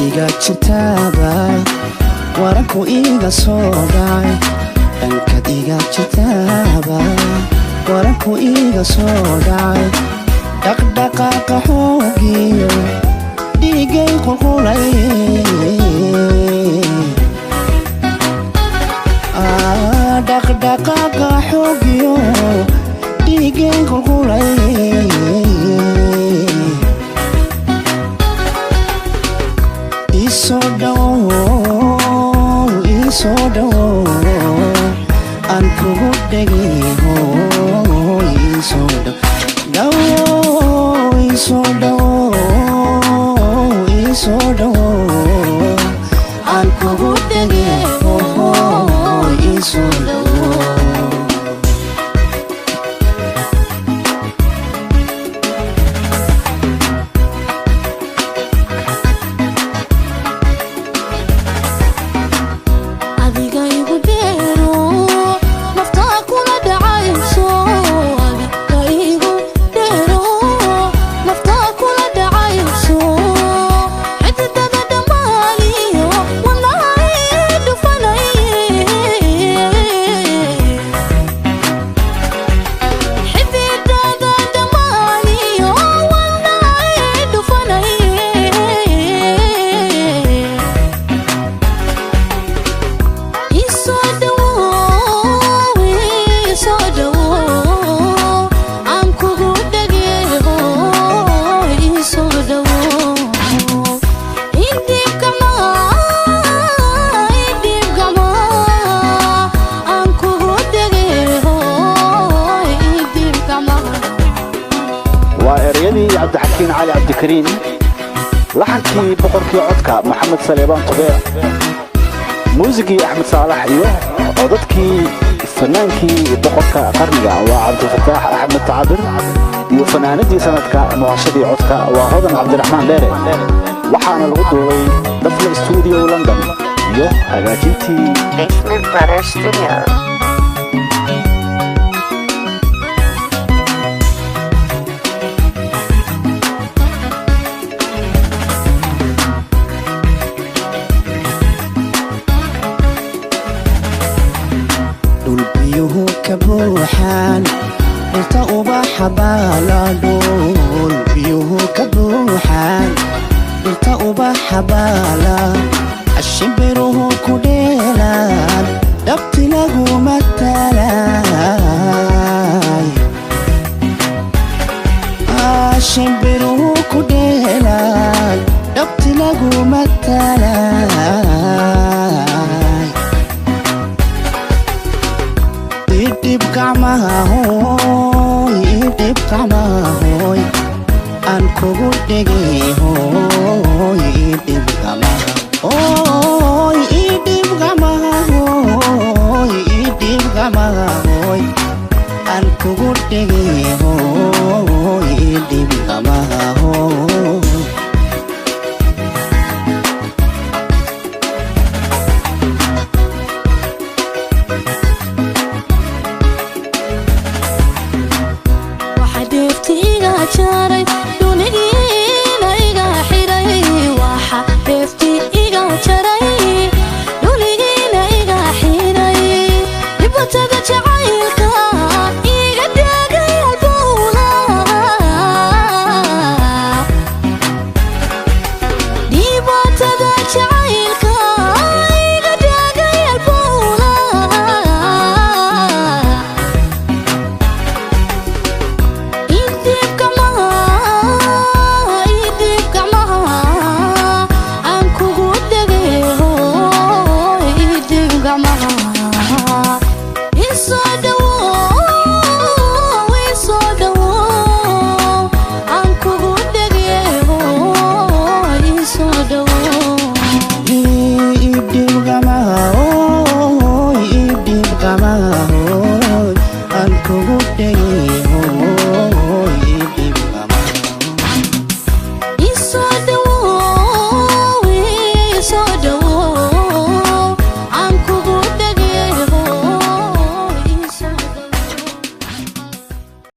Iga jirtaaba waranku iga soo dhacay, dhankaad iga jirtaaba waranku iga soo dhacay. Dhaqdhaqaaqa xoogiyo dhiigay qulqulay, dhaqdhaqaaqa xoogiyo dhiigay qulqulay. Isoo dhawow, isoo dhawow, aan kugu dhegay. Isoo dhawow, isoo dhawow, isoo dhawow, aan kugu dhegay. Isoo dhawow. Adiga igu dheero, naftaa kula dhacayso. Adiga igu dheero, naftaa kula dhacayso. Xididada dhammaaniyo wadnaha ii dhufanay. Xididada dhammaaniyo wadnaha ii dhufanay. Isoo dhawow, isoo dhawow, aan kugu dhageeho. Isoo dhawow, idhiib gacmaha, idhiib gacmaha, aan kugu dhageeho. Idhiib gacmaha. Waa ereyadii Cabdixakiin Cali Cabdikariin, laxankii boqorkii codka Maxamed Saleebaan Tubeec, muusigii Axmed Saalax iyo codadkii fanaankii boqorka qarniga waa Cabdifataax Axmed Tacabir iyo fanaanadii sanadka muhashadii codka waa Hodan Cabdiraxmaan Dheere. Waxaana lagu duubay Dafle Studio London iyo hagaajintii Basement Brothers Studios. Dhul biyuhu ka buuxaan, dhirta ubaxa baala. Dhul biyuhu ka buuxaan, dhirta ubaxa baala, ashimbiruhu ku dheelaan, dhabti laguma talay. Ashimbiruhu ku dheelaan, dhabti laguma talay. Idhib gacmaha hooy, idhib gacmaha hooy, aan kugu dhegay hooy. Idhib gacmaha hooy, idhib gacmaha hooy, idhib gacmaha hooy, aan kugu dhegay hooy. Idhib gacmaha hooy. Waxa dheefti iga jaray, dunigiina iga xiray. Waxa dheefti iga jaray, dunigiina iga xiray. Dhibatada jacaylka iga dhagay halbowla. Dhibaatada